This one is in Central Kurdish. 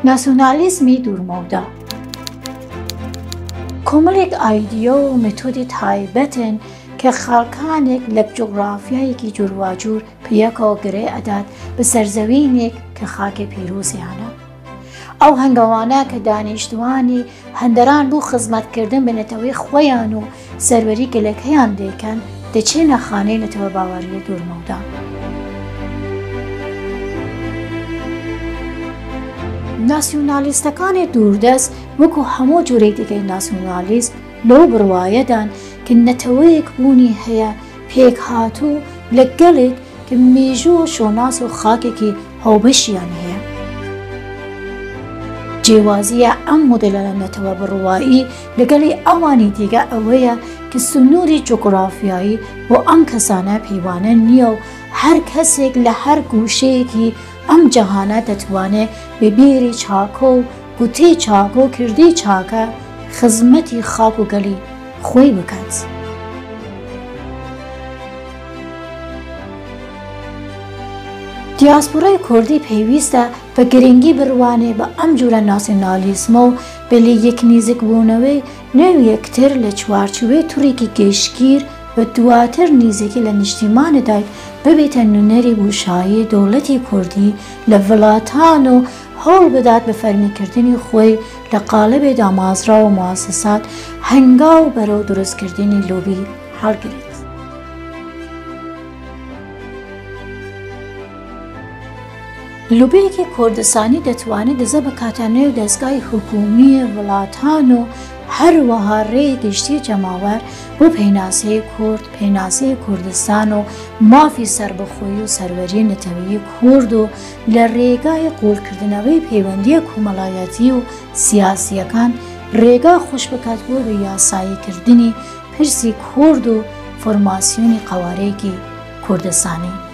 ناسیۆنالیزمی دوورمەودا کۆمەڵێک ئایدیا و مێتۆدی تایبەتن کە خەڵکانێک لە جوگرافیایەکی جورواجور پێیەکەوە گرێ ئەدات بە سەرزەوینێک کە خاکێ پیرۆزیانە. ئەو هەنگاوانە کە دانیشتوانی هەندەران بۆ خزمەتکردن بە نەتەوەی خۆیان و سەروەری گەلەکەیان دەیکەن، دەچێنە خانەی نەتەوە باوەڕییە دوورمەودا. ناسیونالیستەکانی دووردەست وەکو هەموو جۆرێک دیکەی ناسیونالیست لەو بڕوایەدان کە نەتەوەیەک بوونی هەیە پێکهاتوو لە گەلێک کە مێژوو و شۆناس و خاکێکی هاوبەشیان هەیە. جیاوازییە ئەم مۆدێلە لە نەتەوە بڕوایی لەگەڵی ئەوانی دیگە ئەوەیە کە سنووری جوگرافیایی بۆ ئەم کەسانە پێوانە نییە و هەر کەسێک لە هەر گوشەیەکی ئەم جەهانە دەتوانێ بە بیری چاکە و گوتەی چاکە و کردەی چاکە خزمەتی خاک و گەلی خۆی بکات. دیاسپۆرای کوردی پێویستە بە گرنگی بڕوانێ بە ئەم جورە ناسیۆنالیزمە و بە لەیەک نیزکبوونەوەی نێو یەکتر لە چوارچوەی توڕێکی گشتگیر و دواتر نیزیکی لە نیشتیمانی دایک ببێتە نونەری بوشایی دەوڵەتی کوردی لە ڤڵاتان و هەوڵ بدات بە فەرمیکردنی خۆی لە قاڵبی دامازراو و مواسسات هەنگاو بەرەو دروستکردنی لۆبی هەڵگرێت. لۆبییەکی کوردستانی دەتوانێت دزە بکاتە نێو دەزگای حکوومی وڵاتان و هەروەها ڕێی گشتی جەماوەر بۆ پێناسەی کورد، پێناسەی کوردستان و مافی سەربەخۆیی و سەروەری نەتەوەیی کورد و لە ڕێگای قووڵکردنەوەی پەیوەندییە کۆمەڵایەتی و سیاسییەکان ڕێگا خۆش بکات بۆ بە یاساییکردنی پرسی کورد و فۆرماسیۆنی قەوارەیەکی کوردستانی.